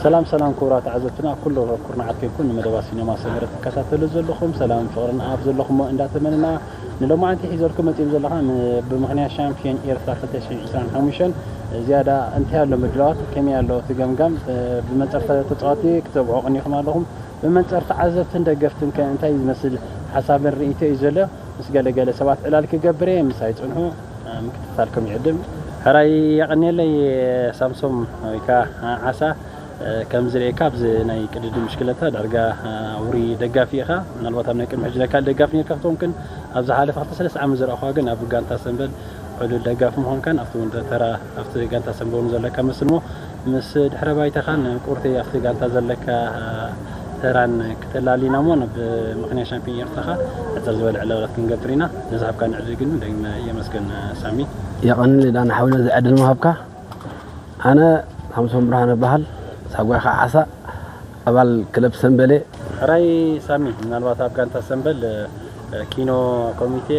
ሰላም ሰላም ክቡራት ተዓዘብትና ኩሉ ኩርናዓት ኮይንኩም ንመደባት ሲነማ ሰመረ ትከታተሉ ዘለኹም ሰላም ፍቕርን ኣብ ዘለኹሞ እንዳተመንና ንሎማዓንቲ ሒዘልኩም መፂኦም ዘለኻ ን- ብምኽንያት ሻምፒዮን ኤርትራ ክልተ ሽሕን ዕስራን ሓሙሽተን ዝያዳ እንታይ ኣሎ ምድላዋት ከመይ ኣሎ እቲ ገምጋም እ፣ ብመንፅር ተ- ተፃወቲ ክተብዑ ቀኒኹም ኣለኹም ብመንፅር ተዓዘብትን ደገፍትን ከ እንታይ ዝመስል ሓሳብን ርኢቶ እዩ ዘሎ ምስ ገለገለ ሰባት ዕላል ክገብር እየ ምሳይ ፅንሑ ምክትታልኩም ይዕድም። ሕራይ የቐንየለይ ሳምሶም ወይ ከዓ ዓሳ ከም ዝርእየካ ኣብዚ ናይ ቅድድም ብሽክለታ ዳርጋ ውሪ ደጋፊ ኢኻ ምናልባት ኣብ ናይ ቅድሚ ሕጂ ለካል ደጋፊ ነርካ ክትኮንክን ኣብ ዝሓለፈ ክልተ ሰለስተ ዓመት ዝረእኹዋ ግን ኣብ ጋንታ ሰንበል ዕሉል ደጋፊ ምዃንካን ኣብቲ እውን ተራ ኣብቲ ጋንታ ሰንበል እውን ዘለካ መስል እሞ ምስ ድሕረ ባይታኻን ቁርተይ ኣብቲ ጋንታ ዘለካ ተራን ክተላልይና እሞ ናብ ምኽንያት ሻምፒዮን ኤርትራኻ ሕፅር ዝበለ ዕላላት ክንገብር ኢና። ንዝሃብካኒ ዕድል ግን ደጊመ የመስግን ሳሚ። የቐንየለይ ዳና ሓውና እዚ ዕድል ምሃብካ። ኣነ ሳምሶን ብርሃነ እበሃል። ሳጓኻ ዓሳ ኣባል ክለብ ሰንበል እየ። ሕራይ ሳሚ ምናልባት ኣብ ጋንታ ሰንበል ኪኖ ኮሚቴ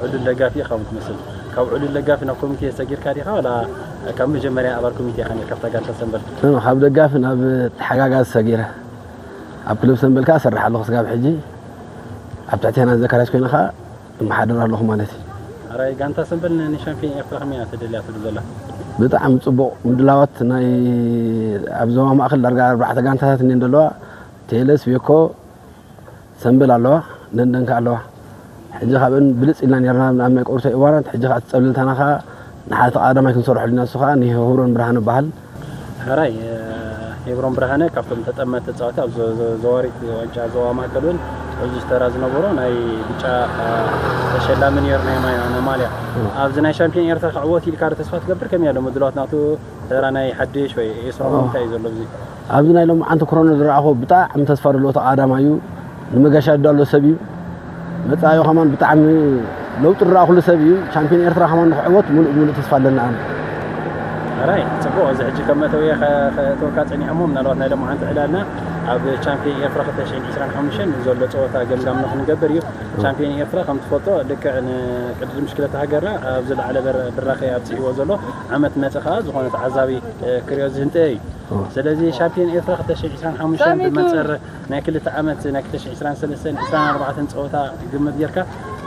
ዕሉል ደጋፊ ኢኻ ትመስል። ካብ ዕሉል ደጋፊ ናብ ኮሚቴ ሰጊርካ ዲኻ ወላ ካብ መጀመርያ ኣባል ኮሚቴ ኢኻ ነርካ ኣብታ ጋንታ ሰንበል? ኖ፣ ካብ ደጋፊ ናብ ተሓጋጋዚ ሰጊረ። ኣብ ክለብ ሰንበል ከኣ እሰርሕ ኣለኹ ስጋብ ሕጂ። ኣብ ትሕቲ ሄናን ዘካርያስ ኮይነ ከኣ እመሓደር ኣለኹ ማለት እዩ። ሕራይ ጋንታ ሰንበል ን- ንሻምፒዮን ኤርትራ ከመይ እያ ተደልያ ትብል ዘላ? ብጣዕሚ ጽቡቕ ምድላዋት ናይ ኣብ ዞባ ማእከል ዳርጋ ኣርባዕተ ጋንታታት እኔን ዘለዋ ቴለስ ቤኮ ሰንበል ኣለዋ፣ ደንደን ከኣ ኣለዋ። ሕጂ ካብአን ብልጽ ኢልና ነርና ኣብ ናይ ቆርቶ እዋናት፣ ሕጂ ከኣ ትጸብልልታና ከኣ ንሓቲ ቀዳማይ ክንሰርሖ ዲና፣ እሱ ከኣ ንሄብሮን ብርሃነ ይበሃል። ሕራይ ሄብሮን ብርሃነ ካብቶም ተጠመቲ ተጻወቲ ኣብ ዘዋሪት ዋንጫ ዞባ ማእከል እውን ዕዙዝ ተራ ዝነበሮ ናይ ብጫ ተሸላሚ ነይሩ ናይ ማያ ናይ ማልያ ኣብዚ ናይ ሻምፒዮን ኤርትራ ክዕወት ኢልካ ዶ ተስፋ ትገብር ከመይ ኣሎ ምድላዋት ናቱ ተራ ናይ ሓድሽ ወይ ኤስሮም እንታይ እዩ ዘሎ ኣብዚ ኣብዚ ናይ ሎማዓንቲ ክሮኖ ዝረኣኹዎ ብጣዕሚ ተስፋ ዘለዎ ተቓዳማይ እዩ። ንመገሻ ዝዳሎ ሰብ እዩ። መጻኢኡ ከማን ብጣዕሚ ለውጢ ዝረኣኹሉ ሰብ እዩ። ቻምፒዮን ኤርትራ ከማን ንክዕወት ሙሉእ ብሙሉእ ተስፋ ኣለኒ ኣነ። ሕራይ ጽቡቕ፣ እዚ ሕጂ ከም መእተዊ ከእትወካ ጸኒሐ እሞ ምናልባት ናይ ሎማዓንቲ ዕላልና ኣብ ቻምፒዮን ኤርትራ ክልተ ሽሕን ዕስራን ሓሙሽተን ዘሎ ጸወታ ገምጋም ንክንገብር እዩ። ቻምፒዮን ኤርትራ ከም ትፈልጦ ልክዕ ንቅድድም ብሽክለታ ሃገርና ኣብ ዝለዓለ ብራኸ ኣብጺሕዎ ዘሎ ዓመት መጸ ከኣ ዝኾነ ተዓዛቢ ክሪኦ ዝህንጠ እዩ። ስለዚ ሻምፒዮን ኤርትራ ክልተ ሽሕን ዕስራን ሓሙሽተን ብመንጽር ናይ ክልተ ዓመት ናይ ክልተ ሽሕን ዕስራን ሰለስተን ዕስራን ኣርባዕተን ጸወታ ግምት ጌርካ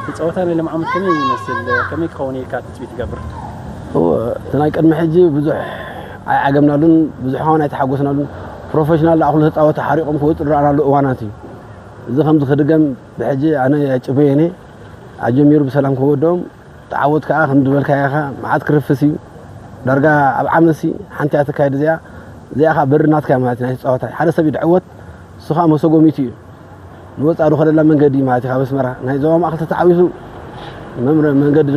እቲ ጸወታ ናይ ሎም ዓመት ከመይ ይመስል ከመይ ክኸውን ኢልካ ትጽቢት ትገብር? እወ እቲ ናይ ቅድሚ ሕጂ ብዙሕ ኣይዓገምናሉን ብዙሕ ኸውን ኣይተሓጎስናሉን ፕሮፌሽናል ዝኣኽሉ ተጻወቲ ሓሪቖም ክወጡ ዝረኣናሉ እዋናት እዩ። እዚ ከምዚ ክድገም ብሕጂ ኣነ ኣይጭበየን እየ ኣጀሚሩ ብሰላም ክወድኦም ተዓወት ከኣ ከም ዝበልካዮ ኢኻ መዓት ክርፍስ እዩ ዳርጋ ኣብ ዓመትሲ ሓንቲ እያ ትካየድ እዚኣ እዚኣ ከኣ በሪ ናትካ ማለት ናይ ተጻዋታይ ሓደ ሰብ ይድዕወት እሱ ከኣ መሰጎሚቱ እዩ ንወጻኢ ዝኸደላ መንገዲ ማለት እዩ ካብ ኣስመራ ናይ ዞባ ማእከል ተተዓዊቱ መምረ መንገዲ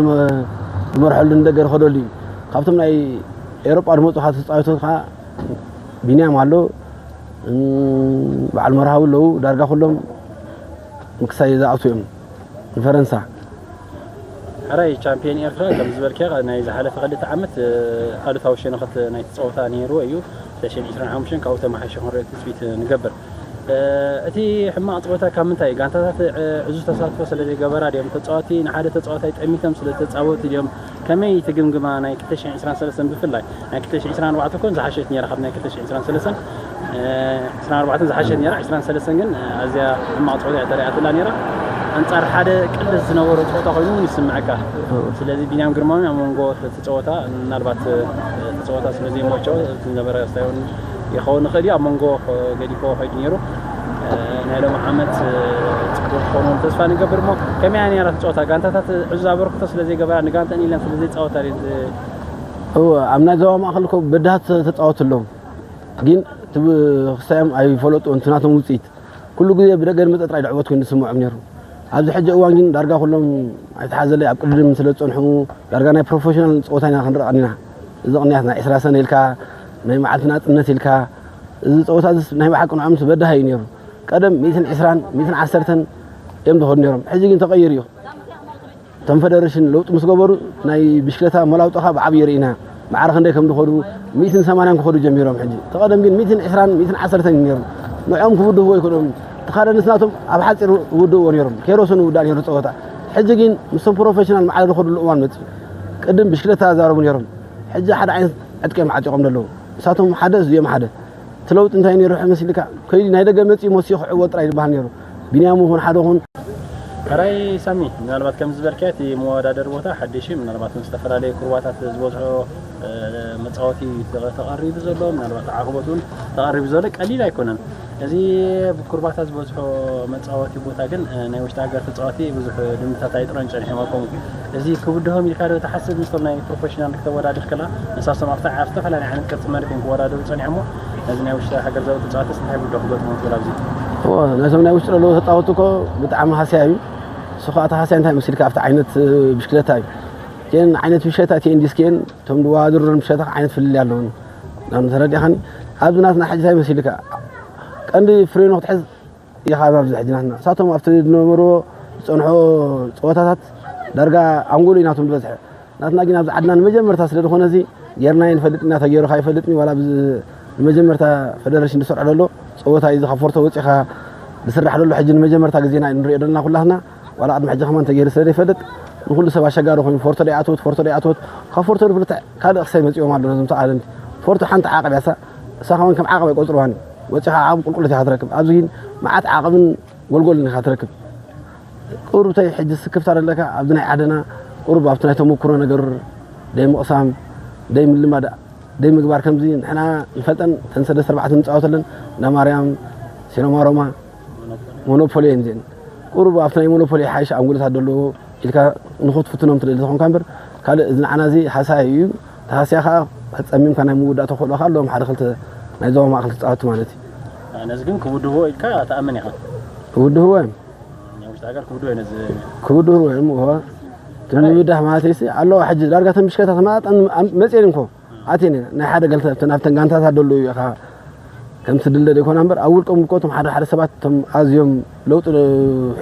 ዝመርሐሉ ንደገ ዝኸደሉ እዩ ካብቶም ናይ ኤሮጳ ዝመጹ ካብ ተጻዊቱ ከኣ ቢንያም ኣሎ በዓል መርሃዊ ኣለዉ ዳርጋ ኩሎም ምክሳይ ዝኣቱ እዮም ንፈረንሳ። ሕራይ ቻምፒየን ኤርትራ ከም ዝበልክያ ናይ ዝሓለፈ ክልተ ዓመት ኣሉታዊ ሸነኸት ናይ ተፃወታ ነይርዎ እዩ። ክልተ ሽሕን ዕስራን ሓሙሽተን ካብኡ ተመሓይሹ ክንሪኦ ትፅቢት ንገብር። እቲ ሕማቕ ፀወታ ካብ ምንታይ እዩ? ጋንታታት ዕዙዝ ተሳትፎ ስለ ዘይገበራ ድዮም? ተፃወቲ ንሓደ ተፃዋታይ ጠሚቶም ስለ ዝተፃወቱ ድዮም? ከመይ ትግምግማ ናይ ክልተ ሽሕን ዕስራን ሰለስተን ብፍላይ ናይ ክልተ ሽሕን ዕስራን ኣርባዕተን እኮ ዝሓሸት ነይራ ካብ ናይ ክልተ ሽሕን ዕስራን ሰለስተን ዕስራን ኣርባዕተን ዝሓሸት ነይራ ዕስራን ሰለስተን ግን ኣዝያ ሕማቕ ፀወታ እያ ተሪኣትላ ነይራ ኣንፃር ሓደ ቅልስ ዝነበሮ ፀወታ ኮይኑ እውን ይስምዐካ ስለዚ ቢንያም ግርማዊ ኣብ መንጎ እቲ ፀወታ ምናልባት እቲ ፀወታ ስለ ዘይመቸው ዝነበረ ስታይን ይኸውን ይኽእል እዩ ኣብ መንጎ ገዲፎ ከይዱ ነይሩ ናይ ሎም ዓመት ፅቡቅ ትኸውን ተስፋ ንገብር እሞ ከመያ ነይራ ትፀወታ ጋንታታት ዕዙዝ ኣበርክቶ ስለ ዘይገበራ ንጋንተን ኢለን ስለ ዘይፃወታ ድየን እወ ኣብ ናይ ዞባ ማእኸል እኮ በድሃት ተፃወቱ ኣለዉ ግን እቲ ክስታዮም ኣይፈለጡ እቲ ናቶም ውፅኢት ኩሉ ግዜ ብደገ ንመፀ ጥራይ ድዕወት ኮይኑ ዝስምዖም ነይሩ ኣብዚ ሕጂ እዋን ግን ዳርጋ ኩሎም ኣይተሓዘለይ ኣብ ቅድድም ስለ ዝፀንሑ ዳርጋ ናይ ፕሮፌሽናል ፀወታ ኢና ክንርኢ ቀኒና እዚ ቅንያት ናይ ዕስራ ሰነ ኢልካ ናይ መዓልቲ ናፅነት ኢልካ እዚ ፀወታ እዚ ናይ ብሓቂ ንዖም ዝበዳሃ እዩ ነይሩ ቀደም ሚእትን ዕስራን ሚእትን ዓሰርተን እዮም ዝኸዱ ነይሮም ሕጂ ግን ተቐይሩ እዩ እቶም ፈደረሽን ለውጢ ምስ ገበሩ ናይ ብሽክለታ መላውጦኻ ብዓብዪ ርኢና ማዕረ ክንደይ ከም ዝኸዱ ሚእትን ሰማንያን ክኸዱ ጀሚሮም ሕጂ እቲ ቀደም ግን ሚእትን ዕስራን ሚእትን ዓሰርተን እዩ ነይሩ ንዕኦም ክውድህዎ ኣይክእሎም እቲ ካደንስ ናቶም ኣብ ሓፂር ውድእዎ ነይሮም ኬሮሶ ንውዳእ ነይሩ ፀወታ ሕጂ ግን ምስቶም ፕሮፌሽናል ማዕረ ዝኸድሉ እዋን መፅእ ቅድም ብሽክለታ ዛረቡ ነይሮም ሕጂ ሓደ ዓይነት ዕጥቂ እዮም ዓጢቖም ዘለዉ ንሳቶም ሓደ እዚኦም ሓደ እቲ ለውጢ እንታይ ነይሩ መስልካ? ከይዲ ናይ ደገ መፂኡ መሲኡ ክዕወት ጥራይ ዝበሃል ነይሩ። ቢንያም ይኹን ሓደ ኹን። ሕራይ ሳሚ፣ ምናልባት ከም ዝበልካዮ እቲ መወዳደሪ ቦታ ሓድሽ እዩ። ምናልባት ምስ ዝተፈላለዩ ኩርባታት ዝበዝሖ መፃወቲ ተቐሪቡ ዘሎ፣ ምናልባት ዓቕበት እውን ተቐሪቡ ዘሎ ቀሊል ኣይኮነን። እዚ ኩርባታት ዝበዝሖ መፃወቲ ቦታ ግን ናይ ውሽጢ ሃገር ተፃወቲ ብዙሕ ልምድታት ኣይጥረን ፀኒሖም ኣኮኑ። እዚ ክብድሆም ኢልካ ዶ ትሓስብ? ምስቶም ናይ ፕሮፌሽናል ክተወዳድር ከላ ንሳቶም ኣብታ ኣብ ዝተፈላለየ ዓይነት ቅርፂ መሬት እዮም ክወዳደሩ ፀኒሖሞ። ነዚ ናይ ውሽጢ ሃገር ዘለዉ ተፃወትስ እንታይ ብድሆ ክገጥሞም ትብል ኣብዚ? ነቶም ናይ ውሽጢ ዘለዉ ተፃወቲ እኮ ብጣዕሚ ሃስያ እዩ። እሱ ከዓ እቲ ሃስያ እንታይ መሲልካ ኣብቲ ዓይነት ብሽክለታ እዩ። ን ዓይነት ብሽክለታ ቲኤንዲስኬን እቶም ዝወዳደሩ ብሽክለታ ዓይነት ፍልልይ ኣለውን። ናብ ተረዲኻኒ ኣብዚ ናትና ሕጂ እንታይ መሲልካ ቀንዲ ፍሬኖ ክትሕዝ ኢኻ ኣብዚ ሕጂ ናትና እሳቶም ኣብቲ ዝነበርዎ ዝፀንሖ ፀወታታት ዳርጋ ኣንጎሎ እዩ ናቶም ዝበዝሐ። ናትና ግን ኣብዚ ዓድና ንመጀመርታ ስለ ዝኾነ እዚ ጌርና ይንፈልጥ ኢና ተገይሩ ከይፈልጥኒ ዋላ ንመጀመርታ ፈደረሽን ዝሰርሖ ዘሎ ፀወታ እዩ። ካብ ፎርቶ ወፂኻ ዝስራሕ ዘሎ ሕጂ ንመጀመርታ ግዜና ንሪኦ ዘለና ኩላትና ዋላ ቅድሚ ሕጂ ከማን ተገይሩ ስለ ዘይፈልጥ ንኩሉ ሰብ ኣሸጋሪ ኮይኑ ፎርቶ ደይኣትወት ፎርቶ ደይኣትወት ካብ ፎርቶ ንፍልተ ካልእ ክሳይ መፂኦም ኣሎ ነዞም ተቓደምቲ ፎርቶ ሓንቲ ዓቕብ ያሳ እሳ ከማን ከም ዓቕብ ኣይቆፅርዋን ወፂኻ ዓቕብ ቁልቁለት ኢኻ ትረክብ ኣብዚ ግን መዓት ዓቕብን ጎልጎልን ኢኻ ትረክብ። ቁሩብ ተይ ሕጂ ስክፍታ ዘለካ ኣብዚ ናይ ዓድና ቁሩብ ኣብቲ ናይ ተመኩሮ ነገር ደይ ምቕሳም ደይ ምልማድ ደይ ምግባር ከምዚ ንሕና ንፈልጠን ተን ሰለስተ ኣርባዕተ ንፃወተለን እንዳ ማርያም ሲኖማ ሮማ ሞኖፖሊ እየን እዚአን ቁሩብ ኣብቲ ናይ ሞኖፖሊ ሓይሽ ኣንጉልታት ዘለዎ ኢልካ ንኽትፍትኖም ትደሊ ዝኾንካ እምበር ካልእ እዚ ንዓና እዚ ሃሳይ እዩ ተሃስያ ከዓ ጸሚምካ ናይ ምውዳእ ተኽእሎ ከዓ ኣለዎም ሓደ ክልተ ናይ ዞባ ማእኸል ተፃወትቲ ማለት እዩ ነዚ ግን ክውድዎ ኢልካ ተኣምን ኢኻ ክውድህዎ እዮም ናይ ውሽጢ ሃገር ክውድዎ እዩ ነዚ ክውድህዎ እዮም እወ እቲ ምውዳህ ማለት እዩ ኣለዋ ሕጂ ዳርጋ ተን ብሽከታ ተመጣጠን መፅየን እንኮ ኣትየን ናይ ሓደ ገልተ ናብተን ጋንታታት ደለዉ ኢኻ ከምቲ ድለ ዘይኮና እምበር ኣብ ውልቆም ውልቆቶም ሓደ ሓደ ሰባት እቶም ኣዝዮም ለውጢ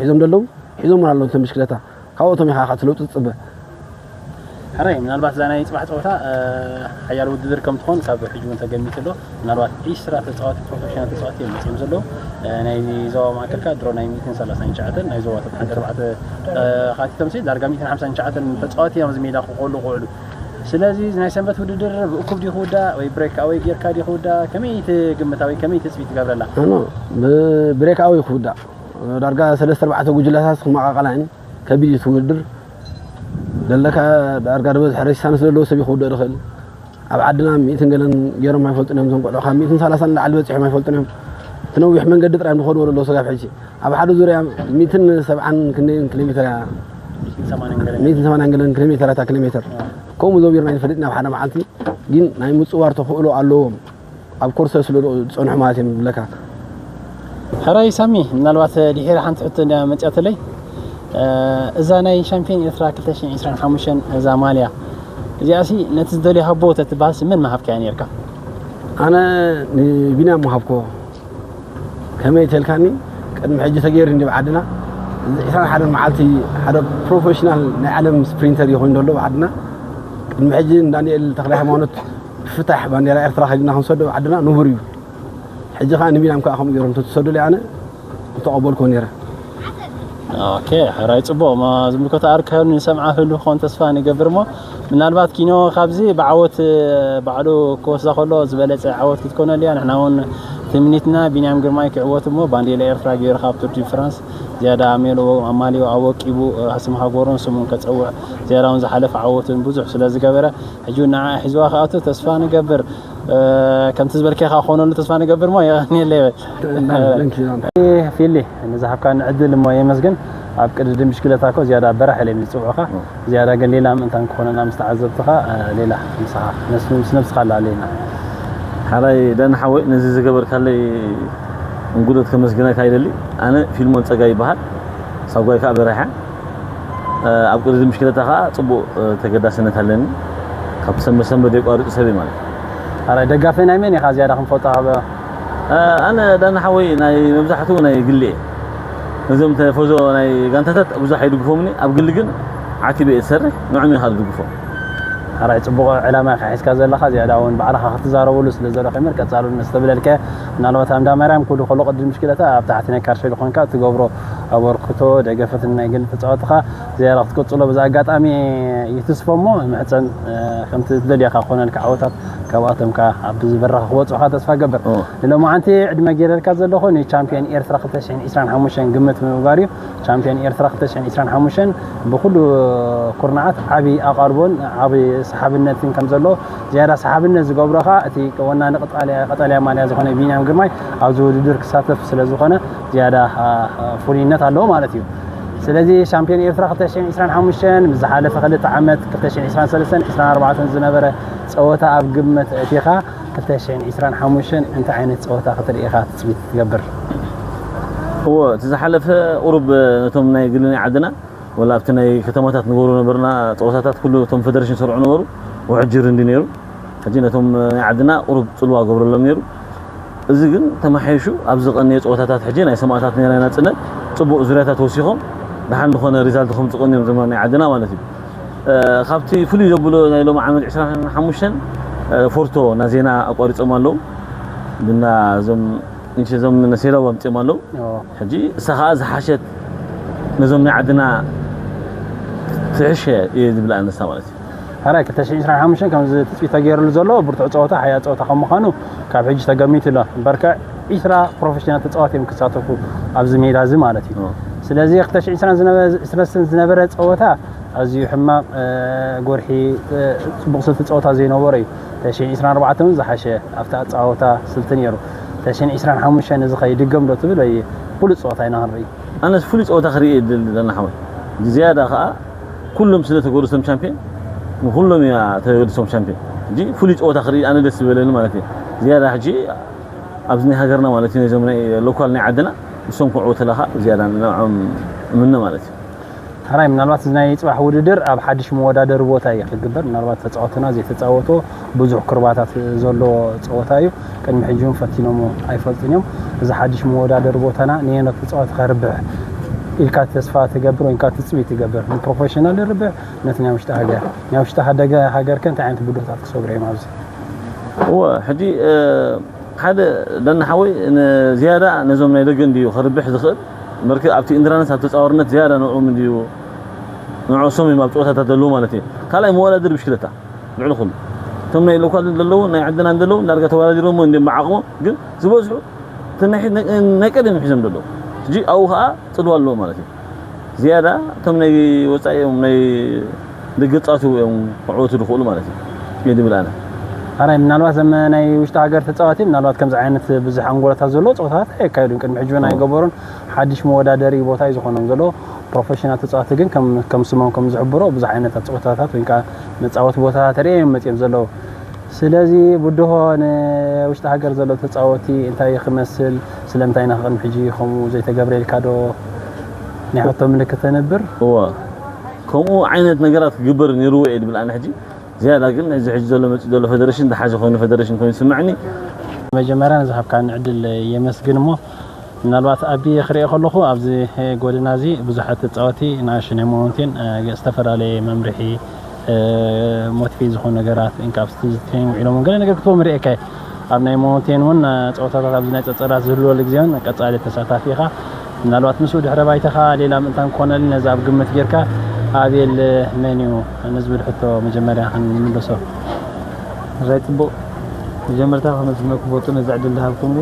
ሒዞም ደለዉ ሒዞም እውን ኣለዉ እቶም ብሽክለታ ካብኦቶም ኢኻ እቲ ለውጢ ትፅበ ሕራይ ምናልባት እዛ ናይ ፅባሕ ፀወታ ሓያል ውድድር ከም ትኾን ካብ ሕጂ እውን ተገሚቱ ኣሎ ምናልባት ዒስራ ተፃዋቲ ፕሮፌሽናል ተፃዋቲ እዮም መፅኦም ዘለዉ ናይ ዞባ ማእከልካ ድሮ ናይ ሚእትን ሰላሳን ትሽዓተን ናይ ዞባታት ሓደ ኣርባዕተ ካቲቶም ሲ ዳርጋ ሚእትን ሓምሳን ትሽዓተን ተፃዋቲ እዮም ኣብዚ ሜዳ ክቆሉ ክውዕሉ ስለዚ ናይ ሰንበት ውድድር ብእኩብ ዲዩ ክውዳእ ወይ ብሬክ ኣወይ ጌርካ ዲዩ ክውዳእ ከመይ ትግምታ ወይ ከመይ ትፅቢት ትገብረላ? ኖ ብብሬክ ኣወይ ክውዳእ ዳርጋ ሰለስተ ኣርባዕተ ጉጅለታት ክመቃቀላ እየን ከቢድ እዩ እቲ ውድድር ዘለካ ዳርጋ ዝበዝሐ ሬጅስታንስ ዘለዎ ሰብ እዩ ክውድእ ዝኽእል ኣብ ዓድና ሚእትን ገለን ገይሮም ኣይፈልጡን እዮም እዞም ቆልዑ ካብ ሚእትን ሰላሳን ንላዕሊ በፂሖም ኣይፈልጡን እዮም እቲ ነዊሕ መንገዲ ጥራይ እዮም ዝኸድዎ ዘለዉ ስጋብ ሕጂ ኣብ ሓደ ዙርያ ሚእትን ሰብዓን ክንደይን ኪሎ ሜትር እያ ሚእትን ሰማንያን ገለን ኪሎ ሜትር እያ እታ ኪሎ ሜትር ከምኡ ዘቢርና ይንፈልጥ ናብ ሓደ መዓልቲ ግን ናይ ምፅዋር ተኽእሎ ኣለዎም ኣብ ኮርሰ ስለ ዝፀንሑ ማለት እዮም ዝብለካ። ሕራይ ሳሚ፣ ምናልባት ድሒር ሓንቲ ሕቶ እንድያ መፅያትለይ። እዛ ናይ ሻምፒዮን ኤርትራ ክልተ ሽሕን ዕስራን ሓሙሽተን እዛ ማልያ እዚኣሲ ነቲ ዝደልዮ ሃቦ ተትበሃልሲ መን ምሃብካያ ነይርካ? ኣነ ንቢንያም ምሃብክዎ። ከመይ ተልካኒ ቅድሚ ሕጂ ተገይሩ እንዲ ዓድና እዚ ዕስራን ሓደን መዓልቲ ሓደ ፕሮፌሽናል ናይ ዓለም ስፕሪንተር ይኾን ዘሎ ዓድና ቅድሚ ሕጂ ንዳንኤል ተክለ ሃይማኖት ብፍታሕ ባንዴራ ኤርትራ ከይድና ክንሰዶ ዓድና ንቡር እዩ ሕጂ ከዓ ንቢናም ከዓ ከምኡ ገይሮም ተትሰዱለይ ኣነ ምተቐበልኩ ነይረ ኦኬ ሕራይ ፅቡቕ ዝምልከቶ ኣርካብ ንሰምዓ ህሉ ክኾን ተስፋ ንገብር ሞ ምናልባት ኪኖ ካብዚ ብዓወት ባዕሉ ክወስዳ ከሎ ዝበለፀ ዓወት ክትኮነሉ እያ ንሕና እውን ትምኒትና ቢንያም ግርማይ ክዕወት እሞ ባንዴላ ኤርትራ ገይሩ ካብ ቱር ዲ ፍራንስ ዝያዳ ኣሜልዎ ኣማልዮ ኣወቂቡ ስም ሃገሩን ስሙን ከፀውዕ ዝያዳ እውን ዝሓለፈ ዓወትን ብዙሕ ስለ ዝገበረ ሕጂ ንዓ ሒዝዋ ክኣቱ ተስፋ ንገብር ከምቲ ዝበልካዮ ከዓ ክኾነሉ ተስፋ ንገብር እሞ የቐንየለይ በል ፊሊ ንዝሃብካኒ ዕድል እሞ የመስግን ኣብ ቅድድም ብሽክለታ እኮ ዝያዳ በራሕ ኢለ ዝፅውዑኻ ዝያዳ ግን ሌላ ምእንታን ክኾነና ምስ ተዓዘብትኻ ሌላ ምሳኻ ምስ ነብስኻ ኣለዓለና ሓራይ ደን ሓወይ ነዚ ዝገበርካለይ እንጉዶት ከመስግነካ ይደሊ ኣነ ፊልሞን ፀጋ ይበሃል ሳጓይ ከዓ በረሐ ኣብ ቅድድም ብሽክለታ ከዓ ፅቡቅ ተገዳስነት ኣለኒ ካብ ሰንበት ሰንበት የቋርፁ ሰብ ማለት ኣራይ ደጋፊ ናይ መን ኢኻ ዝያዳ ክንፈልጦ ኣብ ኣነ ዳና ሓወይ ናይ መብዛሕትኡ ናይ ግሊ እየ ነዞም ተፈዞ ናይ ጋንታታት ብዙሕ ኣይድግፎምኒ ኣብ ግሊ ግን ዓቲበ እየ ዝሰርሕ ንዕም ኢኻ ዝድግፎ ኣራይ ፅቡቕ ዕላማ ኢኻ ሒዝካ ዘለኻ ዝያዳ እውን ባዕልኻ ክትዛረበሉ ስለ ዘለኺ እምበር ቀፃሉ ንስተብለልከ ምናልባት ኣምዳ ማርያም ኩሉ ከሎ ቅድም ሽክለታ ኣብ ታሕቲ ናይ ካርሸሊ ኮንካ ትገብሮ ኣበርክቶ ደገፈትን ናይ ግል ተጻወትኻ ዝያዳ ክትቀጽሎ ብዛ ኣጋጣሚ ይትስፎ እሞ ምሕጸን፣ እ፣ ከምቲ ትደልየኻ ክኾነልካ ዓወታት ካብኣቶም ከኣ ኣብ ዝበረኻ ክወጽኡኻ ተስፋ ገብር። ኦ። ንሎማዓንቲ ዕድመ ገይረልካ ዘለኹ ንቻምፒዮን ኤርትራ ክልተ ሽሕን ዕስራን ሓሙሽተን ግምት ምግባር እዩ። ቻምፒዮን ኤርትራ ክልተ ሽሕን ዕስራን ሓሙሽተን ብኹሉ ኩርናዓት ዓቢ ኣቓልቦን ዓቢ ሰሓብነትን ከም ዘሎ ዝያዳ ሰሓብነት ዝገብሮ ከኣ እቲ ወናኒ ቀጣልያ-፣ ቀጠልያ ማልያ ዝኾነ ቢንያም ግርማይ ኣብዚ ውድድር ክሳተፍ ስለ ዝኾነ ዝያዳ፣ አ፣ አ፣ ፍሉይነት ኣለዎ ማለት እዩ። ስለዚ ሻምፒዮን ኤርትራ ክልተ ሽሕን ዕስራን ሓሙሽተን ምስ ዝሓለፈ ክልተ ዓመት ክልተ ሽሕን ዕስራን ሰለስተን ዕስራን ኣርባዕተን ዝነበረ ጸወታ ኣብ ግምት ኣእቲኻ ክልተ ሽሕን ዕስራን ሓሙሽተን እንታይ ዓይነት ጸወታ ክትርኢ ኢኻ ትጽቢት ትገብር? እወ፣ እቲ ዝሓለፈ ቁሩብ ነቶም ናይ ግሊ ናይ ዓድና ወላ ኣብቲ ናይ ከተማታት ንገብሮ ነበርና ጸወታታት ኩሉ እቶም ፈደረሽን ዝሰርዑ ነበሩ፣ ውሕጅር እንዲ ነይሩ። ሕጂ ነቶም ናይ ዓድና ቁሩብ ጽልዋ ገብረሎም ነይሩ። እዚ ግን ተመሓይሹ ኣብ ዝቐነየ ጸወታታት ሕጂ ናይ ሰማእታት ነይራ ናጽነት ጽቡቕ ዙርያታት ወሲኾም ደሓን ዝኾነ ሪዛልት ከም ዝቐንዮም ዘመን ናይ ዓድና ማለት እዩ። እ፣ ካብቲ ፍሉይ ዘብሎ ናይ ሎሚ ዓመት ዕስራን ሓሙሽተን፣ እ፣ ፎርቶ ናዜና ኣቋሪጾም ኣለዉ። ብና እዞም እንቺ እዞም ነሴዳው ኣምጺኦም ኣለዉ። ኦ። ሕጂ እሳ ኸኣ ዝሓሸት ነዞም ናይ ዓድና ትሕሸ እየ ዝብል ኣነሳ ማለት እዩ። ሕራይ ክልተ ሽሕን ዕስራን ሓሙሽተን ከምዚ ትጽቢት ተገይሩሉ ዘሎ ብርቱዕ ጸወታ፣ ሓያል ጸወታ ከም ምዃኑ ካብ ሕጂ ተገሚቱ ኣሎ። በርከዕ ዒስራ ፕሮፌሽናል ተጻዋቲ እዮም ክሳተፉ ኣብዚ ሜዳ እዚ ማለት እዩ። ኦ። ስለዚ ክልተ ሽሕን ዕስራን ዝነበ-፣ ዕስራን ዝነበረ ጸወታ ኣዝዩ ሕማቕ፣ እ፣ ጎርሒ፣ እ፣ ጽቡቕ ስልቲ ጸወታ ዘይነበሮ እዩ። ክልተ ሽሕን ዕስራን ኣርባዕተን እውን ዝሓሸ ኣብቲ ኣጻወታ ስልቲ ነይሩ። ክልተ ሽሕን ዕስራን ሓሙሽተን እዚ ከይድገም ዶ ትብል ወይ ብሉጽ ጸወታ ኢና ክንርኢ? ኣነስ ፍሉይ ጸወታ ክርኢ እየ ዝደሊ ዳና ሓወይ። ዝያዳ ከኣ ኩሎም ስለ ተገድሶም ቻምፒዮን፣ ንኩሎም እያ ተገድሶም ቻምፒዮን። ሕጂ ፍሉይ ጸወታ ክርኢ ኣነ ደስ ዝበለኒ ማለት እዩ። ዝያዳ ሕጂ ኣብዚ ናይ ሃገርና ማለት እዩ፣ ነዞም ናይ ሎካል ናይ ዓድና ንሶም ክዕወቱ ለኻ ዝያዳ ንዕኦም እምነ ማለት እዩ። ሕራይ ምናልባት እዚ ናይ ጽባሕ ውድድር ኣብ ሓድሽ መወዳደሪ ቦታ እዩ ክግበር። ምናልባት ተጻወትና ዘይተጻወቶ ብዙሕ ክርባታት ዘሎ ጸወታ እዩ። ቅድሚ ሕጂ እውን ፈቲኖሞ ኣይፈልጡን እዮም። እዚ ሓድሽ መወዳደሪ ቦታና ንየኖት ተጻወቲ ከርብሕ ኢልካ ተስፋ ትገብር ወይ ኢልካ ትጽቢት ትገብር? ንፕሮፌሽናል ይርብሕ፣ ነቲ ናይ ውሽጢ ሃገር? ናይ ውሽጢ ሃደገ ሃገር ከ እንታይ ዓይነት ብድሆታት ክሰግሩ እዮም ኣብዚ? እወ፣ ሕጂ፣ እ፣ ሓደ ዳና ሓወይ ንዝያዳ ነዞም ናይ ደገ እንድዩ ከርብሕ ዝኽእል። በርክ ኣብቲ ኢንድራንስ ኣብ ተጻዋርነት ዝያዳ ንዕኦም እንድዩ፣ ንዕሶም እዮም ኣብ ጸወታታት ዘለዉ ማለት እዩ። ካልኣይ መወዳደሪ ብሽክለታ ልዕሊ ኩሉ። እቶም ናይ ሎካል ዘለዉ፣ ናይ ዓድና ዘለዉ ዳርጋ ተወዳዲሮም እንድዮም ብዓቕሞም፣ ግን ዝበዝሑ እቲ ናይ፣ ናይ፣ ናይ ቀደም ሒዞም ዘለዉ። ሕጂ ኣብኡ ኸኣ ጽልዋ ኣለዎ ማለት እዩ። ዝያዳ እቶም ናይ ወጻኢ እዮም፣ ናይ ደገ ጻቱ እዮም ክዕወቱ ዝኽእሉ ማለት እዩ። እየ ድብል ኣነ። ኣራይ ምናልባት ዘም ናይ ውሽጢ ሃገር ተጻዋቲ ምናልባት ከምዚ ዓይነት ብዙሕ ኣንጎላታት ዘለዎ ጸወታታት ኣየካየዱን። ቅድሚ ሕጂ እውን ኦ። ኣይገበሩን። ሓድሽ መወዳደሪ ቦታ እዩ ዝኾኖም ዘሎ። ፕሮፌሽናል ተጻዋቲ ግን ከም፣ ከም ስሞም ከም ዝሕብሮ ብዙሕ ዓይነታት ጸወታታት ወይ ከዓ መጻወቲ ቦታታት ርእዮም እዮም መጺኦም ዘለዉ። ስለዚ ብድሆ ንውሽጢ ሃገር ዘሎ ተጻወቲ እንታይ ክመስል፣ ስለምንታይ ኢና ቅድሚ ሕጂ ከምኡ ዘይተገብረ ኢልካ ዶ ናይ ሕቶ ምልክት ተንብር? እወ፣ ከምኡ ዓይነት ነገራት ክግበር ነይርዎ እየ ድብል ኣነ ሕጂ። ዝያዳ ግን እዚ ሕጂ ዘሎ መጺእ ዘሎ ፌደሬሽን ዝሓሸ ኮይኑ ፌደሬሽን ኮይኑ ይስምዐኒ። መጀመርያ ንዝሃብካኒ ዕድል የመስግን እሞ ምናልባት ኣቢ ክሪኦ ከለኹ ኣብዚ ጎደና እዚ ብዙሓት ተጻወቲ ንኣሽቱ ናይ ማውንቴን፣ እ፣ ዝተፈላለየ መምርሒ፣ እ፣ ሞቲቬት ዝኾኑ ነገራት፣ እንካ ኣብ ስትሪት ትሬኒንግ ውዒሎም ገለ ነገር ክትቦም ርእየካ እየ። ኣብ ናይ ማውንቴን እውን፣ እ፣ ጸወታታት ኣብዚ ናይ ጸጸራት ዝህልወሉ ግዜ እውን ቀጻሊ ተሳታፊ ኢኻ። ምናልባት ምስኡ ድሕረ ባይታኻ ሌላ ምእንታን ክኾነልን ነዚ ኣብ ግምት ጌርካ ኣቤል መን እዩ ንዝብል ሕቶ መጀመርያ ክንምልሶ። ራይ ጽቡቕ መጀመርታ ከመስግነኩም ፈቱ ነዚ ዕድል ዝሃብኩምኒ።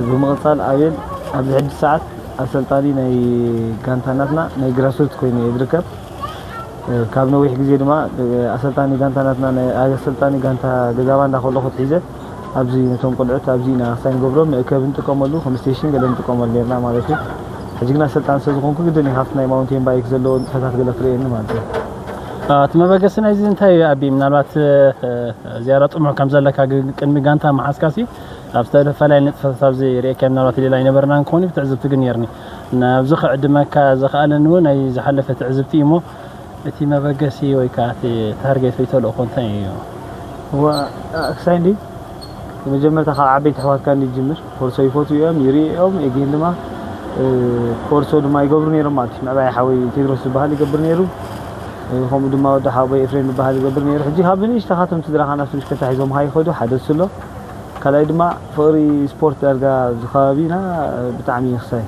ብምቕጻል ኣቤል ኣብዚ ሕጂ ሰዓት ኣሰልጣኒ ናይ ጋንታ ናትና ናይ ግራስሩት ኮይኑ እየ ዝርከብ። ካብ ነዊሕ ግዜ ድማ ኣሰልጣኒ ጋንታ ናትና ናይ ኣሰልጣኒ ጋንታ ገዛባ እንዳከለኹ ሒዘ ኣብዚ ነቶም ቆልዑት ኣብዚ ኢና ክሳይ ንገብሮም ንእከብ ንጥቀመሉ ከም ስቴሽን ገለ ንጥቀመሉ ነርና ማለት እዩ። ሕጂ ግን ኣሰልጣኒ ስለ ዝኾንኩ ግድን እዩ ካብቲ ናይ ማውንቴን ባይክ ዘለዎ ንጥፈታት ገለ ክርእየኒ ማለት እዩ። እቲ መበገሲ ናይዚ እንታይ እዩ ኣቢ? ምናልባት፣ እ፣ ዝያዳ ጥሙሕ ከም ዘለካ ግ-፣ ቅድሚ ጋንታ መሓዝካሲ ኣብ ዝተፈላለየ ንጥፈታት ኣብዚ ርእየካ ምናልባት ሌላ ኣይነበርናን ክኾን እዩ ትዕዝብቲ ግን ነርኒ። ናብዚ ክዕድመካ ዘኽኣለኒ እውን ናይ ዝሓለፈ ትዕዝብቲ እዩ እሞ እቲ መበገሲ ወይ ከዓ እቲ ታርጌት ወይ ተልእኾ እንታይ እዩ? እዋ፣ ክሳይ እንዲ መጀመርታ ካብ ዓበይቲ ኣሕዋትካ እንዲ ጅምር። ኮርሶ ይፈትዉ እዮም፣ ይርእዩ እዮም። ኤጌን ድማ፣ እ፣ ኮርሶ ድማ ይገብሩ ነይሮም ማለት እዩ። ምዕባይ ሓወይ ቴድሮስ ዝበሃል ይገብር ነይሩ። እ፣ ከምኡ ድማ ወዲ ሓወይ ኤፍሬም ዝበሃል ይገብር ነይሩ። ሕጂ ካብ ንእሽተኻቶም ስድራኻ ናብቲ ብሽክለታ ሒዞም ሃይ ይኸዱ፣ ሓደ እሱ ኣሎ። ካልኣይ ድማ ፍቕሪ ስፖርት ዳርጋ እዚ ከባቢና፣ እ፣ ብጣዕሚ ይኽሳይ።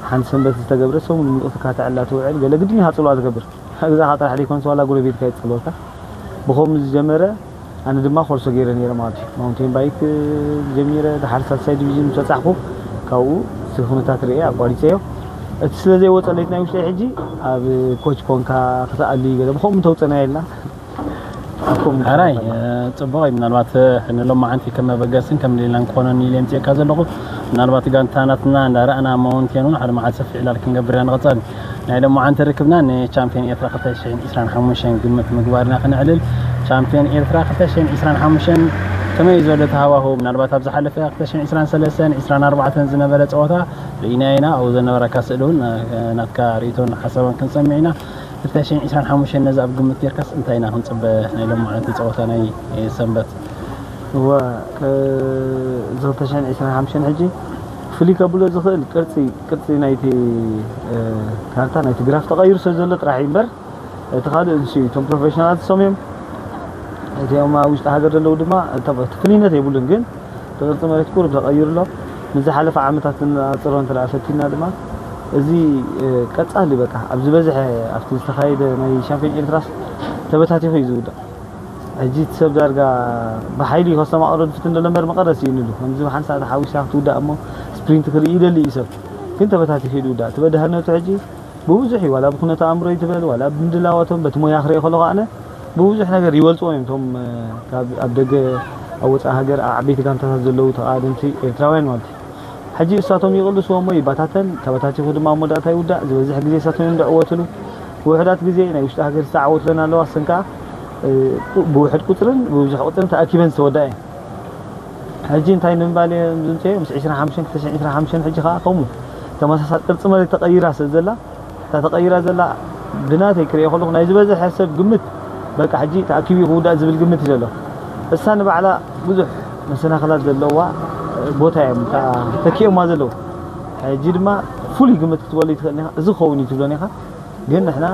ሓንቲ ሰንበት ዝተገብረ ሰሙን ሙሉእ ክትካታዕ ኣላ ትውዕል። ገለ ግድን ኢኻ ጽልዋ ትገብር። ኣብ ገዛኻ ጥራሕ ዘይኮነስ ዋላ ጎረቤትካ ይጽልወካ። ብኸምኡ ዝጀመረ ኣነ ድማ ኮርሶ ገይረ ነይረ ማለት እዩ። ማውንቴን ባይክ ጀሚረ፣ ድሓር ሳልሳይ ዲቪዥን ምስ በጻሕኩ ካብኡ እቲ ኩነታት ርእየ ኣቋሪጸዮ። እቲ ስለ ዘይወጸለይ ናይ ውሽጠይ ሕጂ ኣብ ኮች ኮንካ ክትኣሊ ገለ ብኸምኡ እንተውጸና የልና። ኣኩም ሕራይ ጽቡቕ እዩ። ምናልባት ንሎማዓንቲ ከም መበገስን ከም ሌላን ክኾነኒ ኢለ የምፅእካ ዘለኹ። ምናልባት ጋንታ ናትና እንዳረኣና ማውንቴን እውን ሓደ መዓልቲ ሰፊሕ ዕላል ክንገብር ኢና ንቐፀል። ናይ ሎማዓንቲ ርክብና ንቻምፒዮን ኤርትራ ክልተ ሽሕን ዕስራን ሓሙሽተን ግምት ምግባርና ክነዕልል። ቻምፒዮን ኤርትራ ክልተ ሽሕን ዕስራን ሓሙሽተን ከመይ እዩ ዘሎ እቲ ሃዋህው? ምናልባት ኣብ ዝሓለፈ ክልተ ሽሕን ዕስራን ሰለስተን ዕስራን ኣርባዕተን ዝነበረ ፀወታ ርኢና ኢና። ኣብኡ ዝነበረካ ስእሊ እውን ናትካ ርእይቶን ሓሳብን ክንሰምዕ ኢና። ክልተ ሽሕን ዕስራን ሓሙሽተን ነዚ ኣብ ግምት ጌርካስ እንታይ ኢና ክንጽበ ናይ ሎማዓንቲ ጸወታ ናይ ሰንበት? እወ እዚ ክልተ ሽሕን ዕስራን ሓሙሽተን ሕጂ ፍልይ ከብሎ ዝኽእል ቅርጺ ቅርጺ ናይቲ ካርታ ናይቲ ግራፍ ተቐይሩ ስለ ዘሎ ጥራሕ እዩ እምበር እቲ ካልእ ንሱ እዩ። እቶም ፕሮፌሽናላት እሶም እዮም። እቲኦም ኣብ ውሽጢ ሃገር ዘለዉ ድማ እቲ ፍልይነት የብሉን ግን እቲ ቅርጺ መሬት ቁሩብ ተቐይሩ ኣሎ። ምስ ዝሓለፈ ዓመታት ንነጻጽሮ እንተ ደኣ ፈቲና ድማ፣ እዚ ቀጻሊ በቃ ኣብ ዝበዝሐ ኣብቲ ዝተኻየደ ናይ ሻምፒዮን ኤርትራስ ተበታቲኹ እዩ ዝውዳእ። ሕጂ እቲ ሰብ ዳርጋ ብሓይሊ ከስተማቕሮ ዝፍትን ዘሎ እምበር መቐረት ስኢኑሉ። ከምዚ ብሓንሳእ ተሓዊስካ ክትውዳእ እሞ ስፕሪንት ክርኢ ይደሊ እዩ ሰብ። ግን ተበታቲኹ እዩ ዝውዳእ። እቲ በዳህነቱ ሕጂ ብብዙሕ እዩ፣ ዋላ ብኩነተ ኣእምሮ እዩ ትበል፣ ዋላ ብምድላዋቶም፣ በቲ ሞያ ክርኢ ከለኹ ኣነ ብብዙሕ ነገር ይበልፅዎም እዮም። እቶም ካብ ኣብ ደገ ኣብ ወፃኢ ሃገር ኣብ ዓበይቲ ጋንታታት ዘለዉ ተቓደምቲ ኤርትራውያን ማለት እዩ። ሕጂ እሳቶም ይቕልስዎ እሞ ይባታተን፣ ተበታቲኹ ድማ ኣብ መወዳእታ ይውዳእ። ዝበዝሕ ግዜ እሳቶም እዮም ዝዕወትሉ። ውሑዳት ግዜ ናይ ውሽጢ ሃገር ዝተዓወቱ ኣለና ኣለዋ፣ እሰን ከዓ ብውሕድ ቁፅርን ብብዙሕ ቁፅርን ተኣኪበን ዝተወዳእ እየን። ሕጂ እንታይ ንምባል እዮም ዝምፅኡ? ምስ ዕስራን ሓሙሽተን ክልተ ሽሕን ዕስራን ሓሙሽተን ሕጂ ከዓ ከምኡ ተመሳሳሊ ቅርፂ መሬት ተቐይራ ስለ ዘላ እታ ተቐይራ ዘላ ብናተይ ክሪኦ ከለኹ ናይ ዝበዝሐ ሰብ ግምት በቃ ሕጂ ተኣኪቡ እዩ ክውዳእ ዝብል ግምት እዩ ዘሎ። እሳ ንባዕላ ብዙሕ መሰናኽላት ዘለዋ ቦታ እዮም እታ ተኪኦማ ዘለዉ። ሕጂ ድማ ፍሉይ ግምት ክትበሉ ይትኽእል ኢኻ፣ እዚ ክኸውን እዩ ትብሎን ኢኻ። ግን ንሕና